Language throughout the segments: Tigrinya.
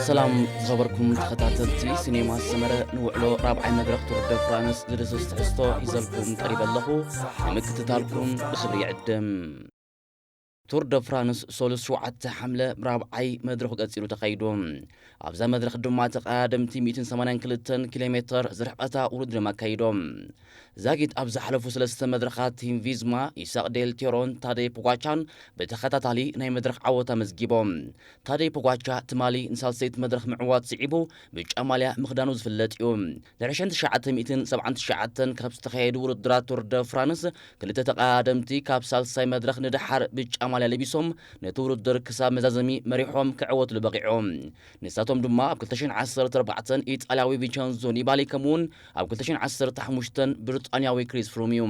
ሰላም ዝኸበርኩም ተኸታተልቲ ሲኔማ ሰመረ፣ ንውዕሎ ራብዓይ መድረኽ ቱር ደ ፍራንስ ዝድስስ ትሕዝቶ ሒዘልኩም ቀሪበ ኣለኹ። ንምክትታልኩም ብኽብሪ ይዕድም። ቱር ደ ፍራንስ ሶሉስ ሸውዓተ ሓምለ ብራብዓይ መድረኹ ቀጺሉ ተኻይዱ። ኣብዛ መድረኽ ድማ ተቐዳደምቲ ሚእትን ሰማንያን ክልተን ኪሎ ሜተር ዝርሕቐታ ውድድር ኣካይዶም። ዛጊት ኣብ ዝሓለፉ ሰለስተ መድረኻት ቲም ቪዝማ፣ ኢሳቕ ዴል ቴሮን ታደይ ፖጋቻን ብተኸታታሊ ናይ መድረኽ ዓወት ኣመዝጊቦም። ታደይ ፖጋቻ ትማሊ ንሳልሰይቲ መድረኽ ምዕዋት ስዒቡ ብጫ ማልያ ምኽዳኑ ዝፍለጥ እዩ። ድሕሪ ሽሕን ትሽዓተ ሚእትን ሰብዓን ትሽዓተን ካብ ዝተኻየዱ ውድድራት ቱር ደ ፍራንስ ክልተ ተቐዳደምቲ ካብ ሳልሳይ መድረኽ ንደሓር ብጫ ማልያ ለቢሶም ነቲ ውድድር ክሳብ መዛዘሚ መሪሖም ክዕወትሉ በቒዖም። ንሳቶም ድማ ኣብ ክልተ ሽሕን ዓሰርተ ኣርባዕተን ኢጣልያዊ ቪቸንዞ ኒባሊ ከምኡውን ኣብ ክልተ ሽሕን ዓሰርተ ሓሙሽተን ብሪጣንያዊ ክሪስ ፍሩም እዩ።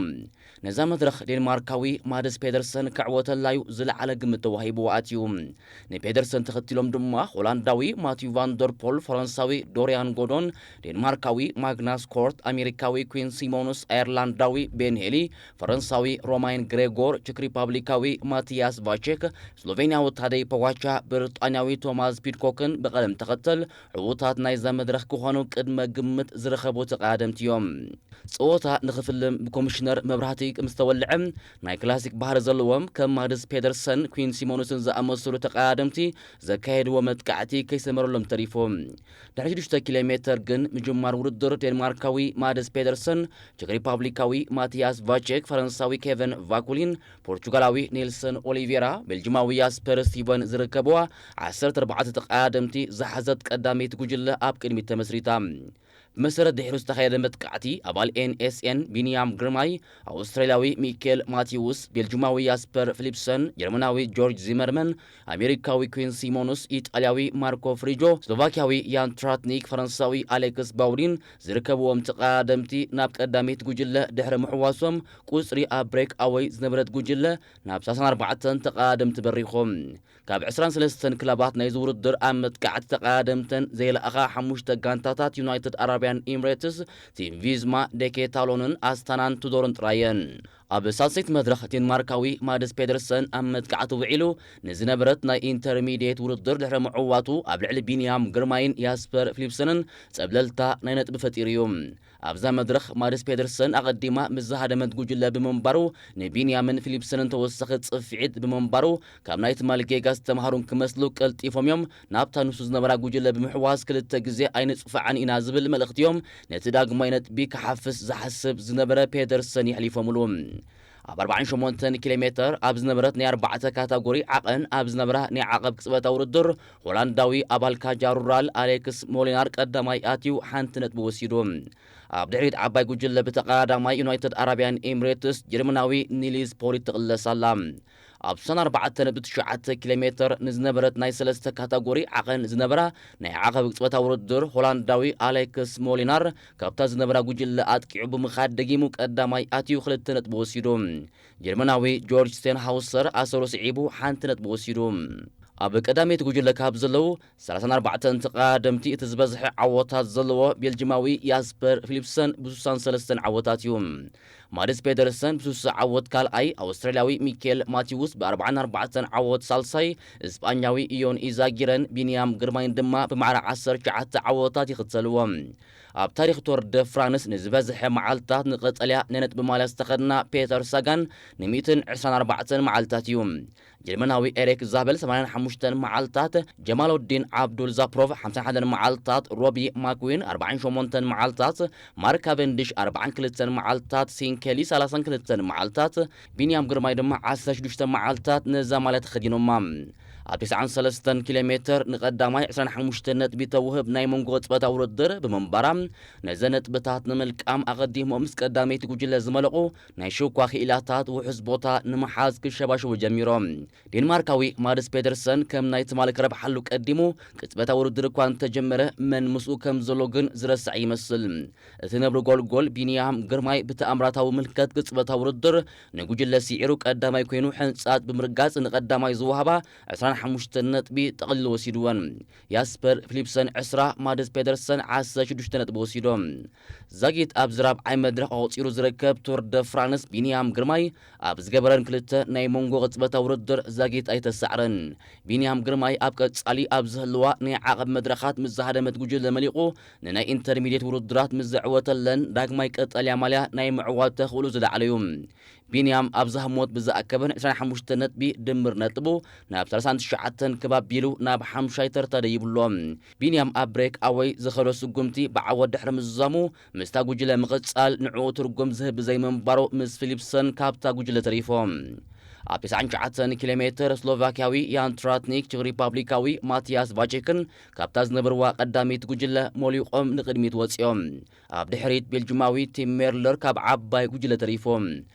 ነዛ መድረኽ ዴንማርካዊ ማድስ ፔደርሰን ክዕወተላዩ ዝለዓለ ግምት ተዋሂብዎ ኣትዩ። ንፔደርሰን ተኸቲሎም ድማ ሆላንዳዊ ማቲዩ ቫን ደር ፖል፣ ፈረንሳዊ ዶሪያን ጎዶን፣ ዴንማርካዊ ማግናስ ኮርት፣ ኣሜሪካዊ ኩዊን ሲሞንስ፣ ኣየርላንዳዊ ቤን ሄሊ፣ ፈረንሳዊ ሮማይን ግሬጎር፣ ቼክ ሪፓብሊካዊ ማቲያስ ቫቼክ፣ ስሎቬንያዊ ታደይ ፖጋቻ፣ ብሪጣንያዊ ቶማስ ፒድኮክን ብቐደም ተኸተል ዕዉታት ናይዛ መድረኽ ክኾኑ ቅድመ ግምት ዝረኸቡ ተቐዳደምቲ እዮም። ጸወታ ንኽፍልም ብኮሚሽነር መብራህቲ ምስ ተወልዐ፣ ናይ ክላሲክ ባህሪ ዘለዎም ከም ማድስ ፔደርሰን፣ ኩዊን ሲሞንስን ዝኣመሰሉ ተቐዳደምቲ ዘካየድዎ መጥቃዕቲ ከይሰመረሎም ተሪፉ። ድሕሪ ሽዱሽተ ኪሎ ሜተር ግን ምጅማር ውድድር ዴንማርካዊ ማድስ ፔደርሰን፣ ቼክ ሪፓብሊካዊ ማቲያስ ቫቼክ፣ ፈረንሳዊ ኬቨን ቫኩሊን፣ ፖርቹጋላዊ ኔልሰን ኦሊቬራ፣ ቤልጂማዊ ያስፐር ስቲቨን ዝርከብዋ ዓሰርተ ኣርባዕተ ተቐዳደምቲ ዝሓዘት ቀዳመይቲ ጉጅለ ኣብ ቅድሚት ተመስሪታ። ብመሰረት ድሒሩ ዝተኻየደ መጥቃዕቲ፣ ኣባል ኤን ኤስ ኤን ቢንያም ግርማይ፣ ኣውስትራልያዊ ሚኬል ማቲውስ፣ ቤልጂማዊ ያስፐር ፊሊፕሰን፣ ጀርመናዊ ጆርጅ ዚመርመን፣ ኣሜሪካዊ ኩዊን ሲሞንስ፣ ኢጣልያዊ ማርኮ ፍሪጆ፣ ስሎቫኪያዊ ያን ትራትኒክ፣ ፈረንሳዊ ኣሌክስ ባውዲን ዝርከብዎም ተቐዳደምቲ ናብ ቀዳመይቲ ጉጅለ ድሕሪ ምሕዋሶም፣ ቁጽሪ ኣብ ብሬክ ኣወይ ዝነበረት ጉጅለ ናብ ሰላሳን ኣርባዕተን ተቐዳደምቲ በሪኹ። ካብ ዕስራን ሰለስተን ክለባት ናይዚ ውድድር ኣብ መጥቃዕቲ ተቐዳደምተን ዘይለኣኻ ሓሙሽተ ጋንታታት ዩናይትድ ኣረብያን ኤምሬትስ፣ ቲም ቪዝማ፣ ዴኬታሎንን ኣስታናን ቱዶርን ጥራየን። ኣብ ሳልሰይቲ መድረኽ ዴንማርካዊ ማድስ ፔደርሰን ኣብ መጥቃዕቲ ውዒሉ ንዝነበረት ናይ ኢንተርሚድየት ውድድር ድሕሪ ምዕዋቱ ኣብ ልዕሊ ቢንያም ግርማይን ያስፐር ፊሊፕሰንን ጸብለልታ ናይ ነጥቢ ፈጢሩ እዩ። ኣብዛ መድረኽ ማድስ ፔደርሰን ኣቐዲማ ምስ ዝሃደመት ጉጅለ ብምንባሩ ንቢንያምን ፊሊፕሰንን ተወሳኺ ጽፍዒት ብምንባሩ ካብ ናይ ትማሊ ጌጋ ዝተምሃሩን ክመስሉ ቀልጢፎም እዮም ናብታ ንሱ ዝነበራ ጉጅለ ብምሕዋስ ክልተ ግዜ ኣይንጽፋዕን ኢና ዝብል መልእኽቲ እዮም ነቲ ዳግማይ ነጥቢ ክሓፍስ ዝሓስብ ዝነበረ ፔደርሰን የሕሊፎምሉ። ኣብ ኣርባዓን ሸሞንተን ኪሎ ሜተር ኣብ ዝነበረት ናይ ኣርባዕተ ካታጎሪ ዓቐን ኣብ ዝነበራ ናይ ዓቐብ ቅጽበታ ውድድር ሆላንዳዊ ኣባል ካጃ ሩራል ኣሌክስ ሞሊናር ቀዳማይ ኣትዩ ሓንቲ ነጥቢ ወሲዱ። ኣብ ድሕሪት ዓባይ ጉጅለ ብተቐዳዳማይ ዩናይትድ ኣረብያን ኤምሬትስ ጀርመናዊ ኒሊስ ፖሊት ትቕለስ ኣላ። ኣብ ስሳን ኣርባዕተ ነጥቢ ትሽዓተ ኪሎ ሜተር ንዝነበረት ናይ ሰለስተ ካታጎሪ ዓቐን ዝነበራ ናይ ዓቐብ ቅጽበታ ውድድር ሆላንዳዊ ኣሌክስ ሞሊናር ካብታ ዝነበራ ጉጅለ ኣጥቂዑ ብምኻድ ደጊሙ ቀዳማይ ኣትዩ ክልተ ነጥቢ ወሲዱ። ጀርመናዊ ጆርጅ ስቴንሃውሰር ኣሰሩ ስዒቡ ሓንቲ ነጥቢ ወሲዱ። ኣብ ቀዳመይቲ ጉጅለ ካብ ዘለዉ ሰላሳን ኣርባዕተን ተቐዳደምቲ እቲ ዝበዝሐ ዓወታት ዘለዎ ቤልጂማዊ ያስፐር ፊሊፕሰን ብስሳን ሰለስተን ዓወታት እዩ። ማድስ ፔደርሰን ብስሳ ዓወት ካልኣይ፣ ኣውስትራልያዊ ሚኬል ማቲውስ ብኣርባዓን ኣርባዕተን ዓወት ሳልሳይ፣ እስጳኛዊ ኢዮን ኢዛጊረን ቢንያም ግርማይን ድማ ብማዕረ ዓሰርተ ትሽዓተ ዓወታት ይኽተልዎ። ኣብ ታሪኽ ቶር ደ ፍራንስ ንዝበዝሐ መዓልታት ንቐጠልያ ናይ ነጥቢ ማልያ ዝተኸድና ፔተር ሳጋን ንሚእትን ዕስራን ኣርባዕተን መዓልታት እዩ። ጀርመናዊ ኤሪክ ዛበል ሰማንያን ሓሙሽተን መዓልታት፣ ጀማሎዲን ዓብዱል ዛፕሮቭ ሓምሳን ሓደን መዓልታት፣ ሮቢ ማክዊን ኣርባዓን ሸሞንተን መዓልታት፣ ማርክ ካቨንዲሽ ኣርባዓን ክልተን መዓልታት፣ ሲንኬሊ ሰላሳን ክልተን መዓልታት፣ ቢንያም ግርማይ ድማ ዓሰርተ ሽዱሽተ መዓልታት ነዛ ማልያ ተኸዲኖማ። ኣብ ተስዓን ሰለስተን ኪሎ ሜተር ንቐዳማይ ዕስራን ሓሙሽተን ነጥቢ ተውህብ ናይ መንጎ ጽበታ ውድድር ብምንባራ፣ ነዘ ነጥብታት ንምልቃም ኣቐዲሞም ምስ ቀዳመይቲ ጉጅለ ዝመለቑ ናይ ሽኳ ክኢላታት ውሑስ ቦታ ንምሓዝ ክሸባሸቡ ጀሚሮም። ዴንማርካዊ ማድስ ፔደርሰን ከም ናይ ትማሊ ክረብሓሉ ቀዲሙ ቅጽበታ ውድድር እኳ እንተጀመረ፣ መን ምስኡ ከም ዘሎ ግን ዝረስዐ ይመስል። እቲ ነብሪ ጎልጎል ቢንያም ግርማይ ብተኣምራታዊ ምልከት ቅጽበታ ውድድር ንጉጅለ ስዒሩ ቀዳማይ ኮይኑ ሕንጻት ብምርጋጽ ንቐዳማይ ዝወሃባ ዕስራን ሓሙሽተ ነጥቢ ጠቕሊሉ ወሲድወን። ያስፐር ፊሊፕሰን ዕስራ፣ ማድስ ፔደርሰን ዓሰርተ ሽዱሽተ ነጥቢ ወሲዶም። ዛጊት ኣብ ዝራብዓይ መድረኽ ኣቑጺሩ ዝርከብ ቱር ደ ፍራንስ ቢንያም ግርማይ ኣብ ዝገበረን ክልተ ናይ መንጎ ቅጽበታዊ ውድድር ዛጊት ኣይተሳዕረን። ቢንያም ግርማይ ኣብ ቀጻሊ ኣብ ዝህልዋ ናይ ዓቐብ መድረኻት ምስ ዝሃደመት ጉጅለ መሊቑ ንናይ ኢንተርሚድየት ውድድራት ምስ ዘዕወተለን ዳግማይ ቀጠልያ ማልያ ናይ ምዕዋት ተኽእሎ ዝለዓለ እዩ። ቢንያም ኣብ ዛህሞት ብዝኣከበን ዕስራን ሓሙሽተ ነጥቢ ድምር ነጥቡ ናብ ሰላሳን ትሽዓተን ክብ ኣቢሉ ናብ ሓምሻይ ተርታ ደይብሎ። ቢንያም ኣብ ብሬክ ኣወይ ዝኸዶ ስጉምቲ ብዓወት ድሕሪ ምዝዛሙ ምስታ ጉጅለ ምቕጻል ንዕኡ ትርጉም ዝህብ ዘይምንባሩ ምስ ፊሊፕሰን ካብታ ጉጅለ ተሪፎም። ኣብ ተስዓን ትሽዓተን ኪሎ ሜትር ስሎቫክያዊ ያን ትራትኒክ ቼክ ሪፓብሊካዊ ማቲያስ ቫቼክን ካብታ ዝነበርዋ ቀዳመይቲ ጉጅለ ሞሊቖም ንቕድሚት ወጺኦም። ኣብ ድሕሪት ቤልጅማዊ ቲም ሜርለር ካብ ዓባይ ጉጅለ ተሪፎም።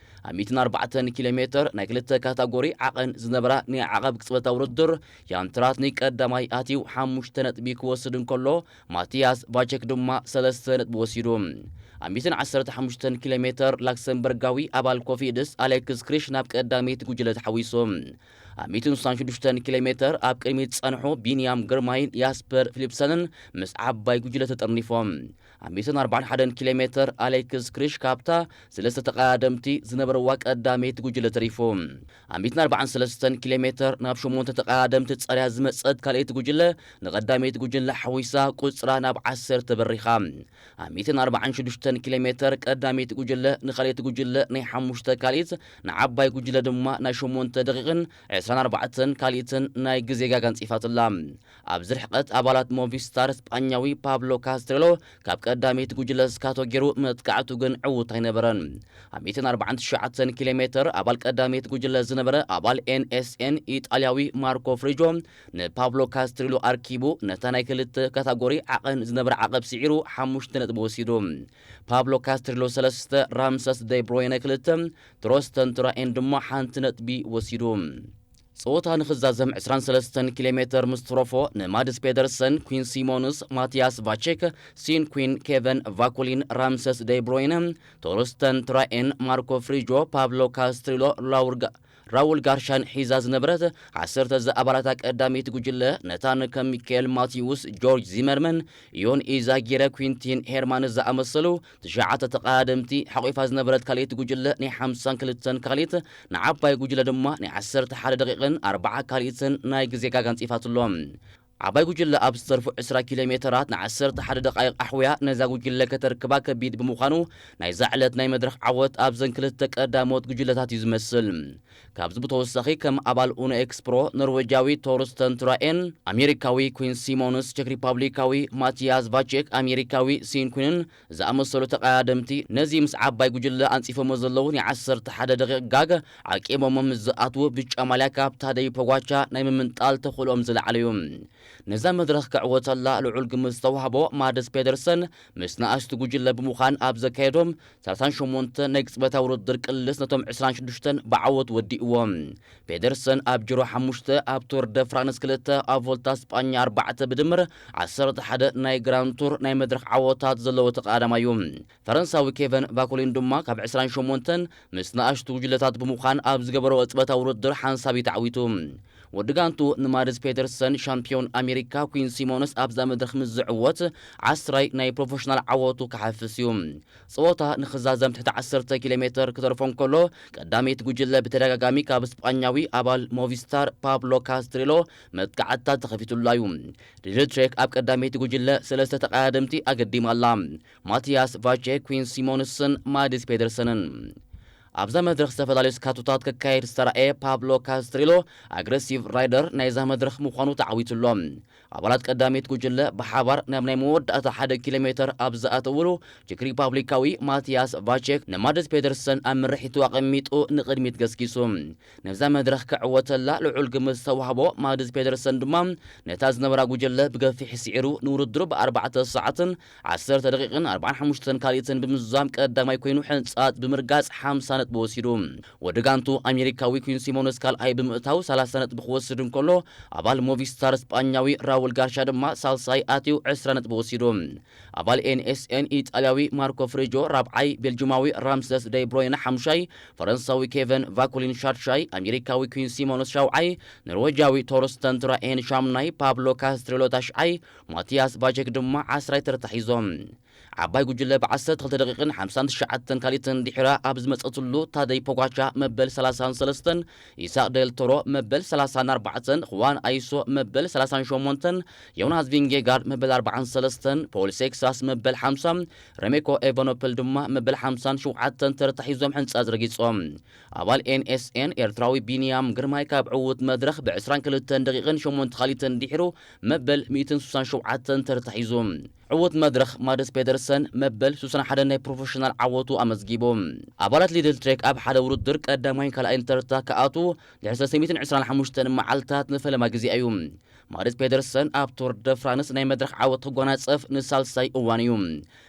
ኣብ ሚእትን ኣርባዕተን ኪሎ ሜትር ናይ ክልተ ካታጎሪ ዓቐን ዝነበራ ናይ ዓቐብ ቅጽበታዊ ውድድር ያን ትራትኒክ ቀዳማይ ኣትዩ ሓሙሽተ ነጥቢ ክወስድ እንከሎ ማቲያስ ቫቼክ ድማ ሰለስተ ነጥቢ ወሲዱ። ኣብ ሚእትን ዓሰርተ ሓሙሽተን ኪሎ ሜትር ላክሰምበርጋዊ ኣባል ኮፊድስ ኣሌክስ ክሪሽ ናብ ቀዳመይቲ ጉጅለ ተሓዊሱ። ኣብ ሚእትን ስሳን ሽዱሽተን ኪሎ ሜትር ኣብ ቅድሚት ዝጸንሑ ቢንያም ግርማይን ያስፐር ፊሊፕሰንን ምስ ዓባይ ጉጅለ ተጠርኒፎም። ኣብ ሚእትን ኣርባዓን ሓደን ኪሎ ሜትር ኣሌክስ ክሪሽ ካብታ ሰለስተ ተቐዳደምቲ ዝነበርዋ ቀዳመይቲ ጉጅለ ተሪፉ። ኣብ ሚእትን ኣርባዓን ሰለስተን ኪሎ ሜትር ናብ ሸሞንተ ተቐዳደምቲ ጸርያ ዝመጸት ካልኣይቲ ጉጅለ ንቐዳመይቲ ጉጅለ ሓዊሳ ቁጽራ ናብ ዓሰርተ በሪኻ። ኣብ ሚእትን ኣርባዓን ሽዱሽተን ኪሎ ሜትር ቀዳመይቲ ጉጅለ ንኻልኣይቲ ጉጅለ ናይ ሓሙሽተ ካልኢት፣ ንዓባይ ጉጅለ ድማ ናይ ሸሞንተ ደቂቕን ዕስራን ኣርባዕተን ካልኢትን ናይ ግዜ ጋጋ ኣንጺፋትላ። ኣብዚ ርሕቀት ኣባላት ሞቪስታር ስጳኛዊ ፓብሎ ካስትሬሎ ካብ ቀዳመይቲ ጉጅለ ስካቶ ገይሩ መጥቃዕቱ ግን ዕዉት ኣይነበረን። ኣብ ሚእትን ኣርባዓን ትሽዓተን ኪሎ ሜትር ኣባል ቀዳመይቲ ጉጅለ ዝነበረ ኣባል ኤን ኤስ ኤን ኢጣልያዊ ማርኮ ፍሪጆ ንፓብሎ ካስትሬሎ ኣርኪቡ ነታ ናይ ክልተ ካታጎሪ ዓቐን ዝነበረ ዓቐብ ስዒሩ ሓሙሽተ ነጥቢ ወሲዱ። ፓብሎ ካስትሬሎ ሰለስተ፣ ራምሰስ ደብሮይነ ክልተ፣ ትሮስተን ትራኤን ድማ ሓንቲ ነጥቢ ወሲዱ። ጸወታ ንኽዛዘም ዕስራን ሰለስተን ኪሎ ሜትር ምስ ትረፎ ንማድስ ፔደርሰን፣ ኩዊን ሲሞንስ፣ ማቲያስ ቫቼክ፣ ሲን ኩዊን፣ ኬቨን ቫኩሊን፣ ራምሰስ ደብሮይነ፣ ቶርስተን ትራኤን፣ ማርኮ ፍሪጆ፣ ፓብሎ ካስትሪሎ፣ ላውር ጋ-፣ ራውል ጋርሻን ሒዛ ዝነበረት ዓሰርተ ዝኣባላታ ቀዳመይቲ ጉጅለ ነታ ንከም ሚካኤል ማቲውስ፣ ጆርጅ ዚመርመን፣ ኢዮን ኢዛጊረ፣ ኩዊንቲን ሄርማንስ ዝኣመሰሉ ትሽዓተ ተቐዳደምቲ ሓቑፋ ዝነበረት ካልኣይቲ ጉጅለ ናይ ሓምሳን ክልተን ካልኢት፣ ንዓባይ ጉጅለ ድማ ናይ ዓሰርተ ሓደ ደቂቕን ኣርባዓ ካልኢትን ናይ ግዜ ጋጋ ኣንጺፋትሎም። ዓባይ ጉጅለ ኣብ ዝተርፉ ዕስራ ኪሎ ሜተራት ንዓሰርተ ሓደ ደቓይቕ ኣሕውያ ነዛ ጉጅለ ከተርክባ ከቢድ ብምዃኑ ናይዛ ዕለት ናይ መድረኽ ዓወት ኣብዘን ክልተ ቀዳሞት ጉጅለታት እዩ ዝመስል። ካብዚ ብተወሳኺ ከም ኣባል ኡኖ ኤክስፕሮ ኖርዌጃዊ ቶርስተን ትራኤን፣ ኣሜሪካዊ ኩዊን ሲሞንስ፣ ቼክ ሪፓብሊካዊ ማቲያስ ቫቼክ፣ ኣሜሪካዊ ሲን ኩንን ዝኣመሰሉ ተቐዳደምቲ ነዚ ምስ ዓባይ ጉጅለ ኣንጺፎሞ ዘለዉ ናይ ዓሰርተ ሓደ ደቂቕ ጋግ ዓቂቦሞም ምስ ዝኣትዉ ብጫ ማልያ ካብ ታደይ ፖጓቻ ናይ ምምንጣል ተኽእሎኦም ዝለዓለ እዩ። ነዛ መድረኽ ክዕወተላ ልዑል ግምት ዝተዋህቦ ማድስ ፔደርሰን ምስ ንኣሽቱ ጉጅለ ብምዃን ኣብ ዘካየዶም ሰላሳን ሸሞንተ ናይ ቅጽበታዊ ውድድር ቅልስ ነቶም ዕስራን ሽዱሽተን ብዓወት ወዲእዎም። ፔደርሰን ኣብ ጅሮ ሓሙሽተ፣ ኣብ ቱር ደ ፍራንስ ክልተ፣ ኣብ ቮልታ ስጳኛ ኣርባዕተ ብድምር ዓሰርተ ሓደ ናይ ግራንድ ቱር ናይ መድረኽ ዓወታት ዘለዎ ተቐዳዳማይ እዩ። ፈረንሳዊ ኬቨን ቫኮሊን ድማ ካብ ዕስራን ሸሞንተን ምስ ንኣሽቱ ጉጅለታት ብምዃን ኣብ ዝገበሮ ቅጽበታዊ ውድድር ሓንሳብ እዩ ተዓዊቱ። ወዲ ጋንቱ ንማድስ ፔተርሰን ሻምፒዮን ኣሜሪካ ኩዊን ሲሞንስ ኣብዛ መድረኽ ምስ ዝዕወት ዓስራይ ናይ ፕሮፌሽናል ዓወቱ ክሓፍስ እዩ። ጸወታ ንኽዛዘም ትሕቲ ዓሰርተ ኪሎ ሜተር ክተርፎ እንከሎ ቀዳመይቲ ጉጅለ ብተደጋጋሚ ካብ ስጳኛዊ ኣባል ሞቪስታር ፓብሎ ካስትሬሎ መጥቃዕትታት ተኸፊቱላ እዩ። ድሕሪ ትሬክ ኣብ ቀዳመይቲ ጉጅለ ሰለስተ ተቐዳደምቲ ኣገዲማ ኣላ። ማቲያስ ቫቼ፣ ኩዊን ሲሞንስን ማድስ ፔደርሰንን። ኣብዛ መድረኽ ዝተፈላለዩ ስካቶታት ክካየድ ዝተራእየ ፓብሎ ካስትሪሎ ኣግረሲቭ ራይደር ናይዛ መድረኽ ምዃኑ ተዓዊቱ ኣሎ። ኣባላት ቀዳመይቲ ጉጅለ ብሓባር ናብ ናይ መወዳእታ ሓደ ኪሎ ሜተር ኣብ ዝኣተውሉ ቼክ ሪፓብሊካዊ ማቲያስ ቫቼክ ንማድስ ፔደርሰን ኣብ ምርሒቱ ኣቐሚጡ ንቕድሚት ገስጊሱ። ነዛ መድረኽ ክዕወተላ ልዑል ግምት ዝተዋህቦ ማድስ ፔደርሰን ድማ ነታ ዝነበራ ጉጅለ ብገፊሕ ስዒሩ ንውድድሩ ብኣርባዕተ ሰዓትን ዓሰርተ ደቂቕን ኣርባዓን ሓሙሽተን ካልኢትን ብምዝዛም ቀዳማይ ኮይኑ ሕንጻት ብምርጋጽ ሓምሳ ነጥቢ ወሲዱ። ወዲ ጋንቱ ኣሜሪካዊ ኩዊን ሲሞንስ ካልኣይ ብምእታው ሰላሳ ነጥቢ ክወስድ እንከሎ፣ ኣባል ሞቪስታር ስጳኛዊ ራውል ጋርሻ ድማ ሳልሳይ ኣትዩ ዕስራ ነጥቢ ወሲዱ። ኣባል ኤንኤስኤን ኢጣልያዊ ማርኮ ፍሪጆ ራብዓይ፣ ቤልጁማዊ ራምሰስ ደይ ብሮይነ ሓሙሻይ፣ ፈረንሳዊ ኬቨን ቫኩሊን ሻድሻይ፣ ኣሜሪካዊ ኩዊን ሲሞንስ ሻውዓይ፣ ኖርዌጃዊ ቶርስተን ትራኤን ሻምናይ፣ ፓብሎ ካስትሬሎ ታሽዓይ፣ ማቲያስ ቫቼክ ድማ ዓስራይ ተርታ ሒዞም። ዓባይ ጉጅለ ብዓሰርተ ክልተ ደቂቕን ሓምሳን ትሽዓተን ካልኢትን ድሒራ ኣብ ዝመጸትሉ፣ ታደይ ፖጋቻ መበል ሰላሳን ሰለስተን፣ ኢሳቅ ደል ቶሮ መበል ሰላሳን ኣርባዕተን፣ ኹዋን ኣይሶ መበል ሰላሳን ሸሞንተን፣ ዮናስ ቪንጌጋርድ መበል ኣርባዓን ሰለስተን፣ ፖል ሴክሳስ መበል ሓምሳ፣ ረሜኮ ኤቨኖፕል ድማ መበል ሓምሳን ሸውዓተን ተርታ ሒዞም ሕንጻ ዝረጊጾም። ኣባል ኤንኤስኤን ኤርትራዊ ቢንያም ግርማይ ካብ ዕዉት መድረኽ ብዕስራን ክልተን ደቂቕን ሸሞንተ ካልኢትን ድሒሩ መበል ሚእትን ስሳን ሸውዓተን ተርታ ሒዙ። ዕዉት መድረኽ ማድስ ፔደርሰን መበል ስሳን ሓደን ናይ ፕሮፌሽናል ዓወቱ ኣመዝጊቡ። ኣባላት ሊድል ትሬክ ኣብ ሓደ ውድድር ቀዳማይን ካልኣይን ተርታ ክኣትዉ ድሕሪ ሰለስተ ሚእትን ዕስራን ሓሙሽተን መዓልታት ንፈለማ ግዜ እዩ። ማድስ ፔደርሰን ኣብ ቱር ደ ፍራንስ ናይ መድረኽ ዓወት ክጎናጸፍ ንሳልሳይ እዋን እዩ።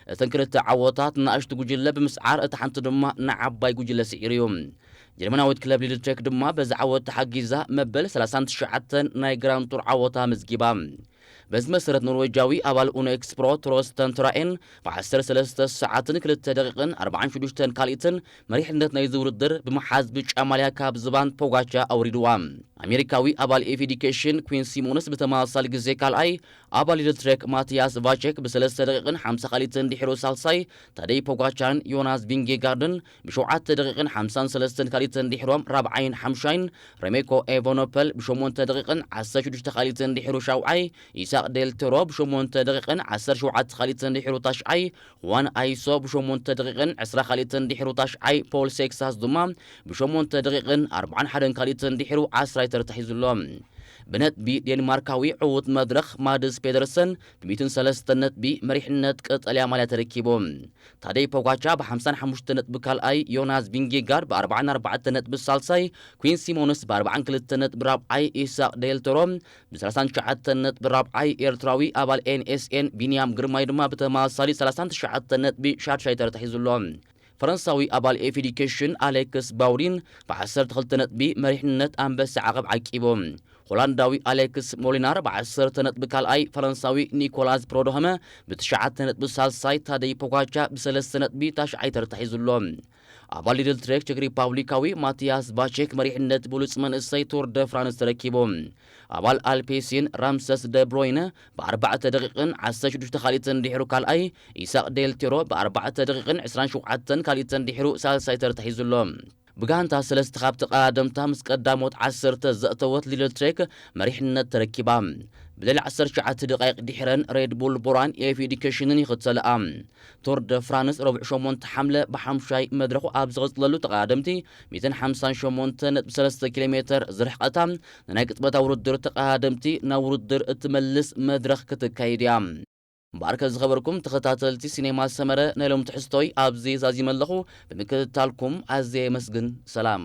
እተን ክልተ ዓወታት ንኣሽቱ ጉጅለ ብምስዓር፣ እታ ሓንቲ ድማ ንዓባይ ጉጅለ ስዒሩ እዩ። ጀርመናዊት ክለብ ሊድል ትሬክ ድማ በዚ ዓወት ተሓጊዛ መበል ሰላሳን ትሽዓተን ናይ ግራንድ ቱር ዓወታ ኣመዝጊባ። በዚ መሰረት ኖርዌጃዊ ኣባል ኡኖ ኤክስፕሮ ትሮስተን ትራኤን ብዓሰርተ ሰለስተ ሰዓትን ክልተ ደቂቕን ኣርባዓን ሽዱሽተን ካልኢትን መሪሕነት ናይዚ ውድድር ብምሓዝ ብጫ ማልያ ካብ ዝባን ፖጋቻ ኣውሪድዋ። ኣሜሪካዊ ኣባል ኤፍ ኤዲኬሽን ኩዊን ሲሞንስ ብተመሳሳሊ ግዜ ካልኣይ፣ ኣባል ሊድል ትሬክ ማቲያስ ቫቼክ ብሰለስተ ደቂቕን ሓምሳ ካልኢትን ድሒሩ ሳልሳይ፣ ታደይ ፖጋቻን ዮናስ ቪንጌጋርድን ብሸውዓተ ደቂቕን ሓምሳን ሰለስተን ካልኢትን ድሒሮም ራብዓይን ሓምሻይን፣ ረሜኮ ኤቨኖፐል ብሸሞንተ ደቂቕን ዓሰርተ ሽዱሽተ ካልኢትን ድሒሩ ሻውዓይ፣ ኢሳቅ ዴል ቶሮ ብሸሞንተ ደቂቕን ዓሰርተ ሸውዓተ ካልኢትን ድሒሩ ታሽዓይ፣ ዋን ኣይሶ ብሸሞንተ ደቂቕን ዕስራ ካልኢትን ድሒሩ ታሽዓይ፣ ፖል ሴክሳስ ድማ ብሸሞንተ ደቂቕን ኣርባዓን ሓደን ካልኢትን ድሒሩ ዓስራይ ተርታ ሒዙ ኣሎ። ብነጥቢ ዴንማርካዊ ዕዉት መድረኽ ማድስ ፔደርሰን ብሚእትን ሰለስተን ነጥቢ መሪሕነት ቀጠልያ ማልያ ተረኪቡ። ታደይ ፖጋቻ ብሓምሳን ሓሙሽተ ነጥቢ ካልኣይ፣ ዮናስ ቪንጌጋርድ ብኣርባዓን ኣርባዕተ ነጥቢ ሳልሳይ፣ ኩዊን ሲሞንስ ብኣርባዓን ክልተ ነጥቢ ራብዓይ፣ ኢሳቅ ዴል ቶሮ ብሰላሳን ትሽዓተን ነጥቢ ራብዓይ፣ ኤርትራዊ ኣባል ኤንኤስኤን ቢንያም ግርማይ ድማ ብተመሳሳሊ ሰላሳን ትሽዓተን ነጥቢ ሻድሻይ ተርታ ሒዙ ኣሎ። ፈረንሳዊ ኣባል ኤፍ ኤዲኬሽን ኣሌክስ ባውሪን ብዓሰርተ ክልተ ነጥቢ መሪሕነት ኣንበሳ ዓቐብ ዓቂቡ። ሆላንዳዊ ኣሌክስ ሞሊናር ብዓሰርተ ነጥቢ ካልኣይ፣ ፈረንሳዊ ኒኮላስ ፕሮዶሆመ ብትሽዓተ ነጥቢ ሳልሳይ፣ ታደይ ፖጋቻ ብሰለስተ ነጥቢ ታሽዓይ ተርታ ሒዙ ኣሎ። ኣባል ሊድል ትሬክ ቼክ ሪፓብሊካዊ ማቲያስ ቫቼክ መሪሕነት ብሉጽ መንእሰይ ቱር ደ ፍራንስ ተረኪቡ። ኣባል ኣልፔሲን ራምሰስ ደ ብሮይነ ብኣርባዕተ ደቂቕን ዓሰርተ ሽዱሽተ ካልኢትን ድሒሩ ካልኣይ፣ ኢሳቅ ዴል ቴሮ ብኣርባዕተ ደቂቕን ዕስራን ሸውዓተን ካልኢትን ድሒሩ ሳልሳይ ተርታ ሒዙ ኣሎ። ብጋንታ ሰለስተ ካብ ተቐዳደምታ ምስ ቀዳሞት ዓሰርተ ዘእተወት ሊድል ትሬክ መሪሕነት ተረኪባ። ብልዕሊ ዓሰርተ ትሽዓተ ደቃይቕ ድሒረን ሬድ ቡል ቦራን ኤፍ ኤዲኬሽንን ይኽተልኣ። ቱር ደ ፍራንስ ረቡዕ ሸሞንተ ሓምለ ብሓምሻይ መድረኹ ኣብ ዝቕጽለሉ፣ ተቐዳደምቲ ሚእትን ሓምሳን ሸሞንተ ነጥቢ ሰለስተ ኪሎ ሜተር ዝርሕቐታ ንናይ ቅጽበታ ውድድር ተቐዳደምቲ ናብ ውድድር እትመልስ መድረኽ ክትካየድ እያ። እምበኣርከ ዝኸበርኩም ተኸታተልቲ ሲኔማ ሰመረ፣ ናይ ሎም ትሕዝቶይ ኣብዚ ዛዚመ ኣለኹ። ብምክትታልኩም ኣዝየ የመስግን። ሰላም።